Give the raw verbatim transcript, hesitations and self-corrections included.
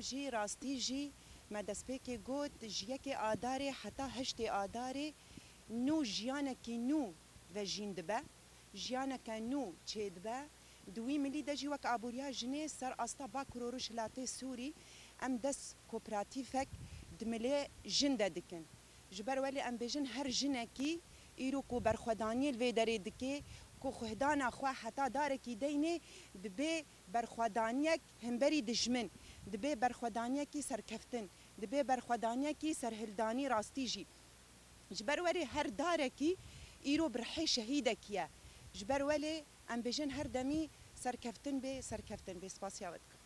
Jî rastî jî me destpêkê got, ji yekê Adarê heta heştê Adarê nû jiyanekî nû vejîn dibe, jiyaneke nû çêdibe. Di wî milî de jî wek aboriya jinê ser asta Bakur û Rojhilatê Sûrî em dest kooperatîfek di milê jin de dikin. Ji ber welê em bêjin her jinekî îro ku berxwedaniyê li vê derê dike, ku xwedana xwe heta darekî deynê, dibê berxwedaniyek hemberî dijmin, dibê berxwedaniyekî serkeftin, dibê berxwedaniyekî serhildanî rastî jî. Ji ber welê her darekî îro bi rihê şehîdekî ye. Ji ber welê em bêjin her demî serkeftin bê, serkeftin bê. Spasiya we dikim.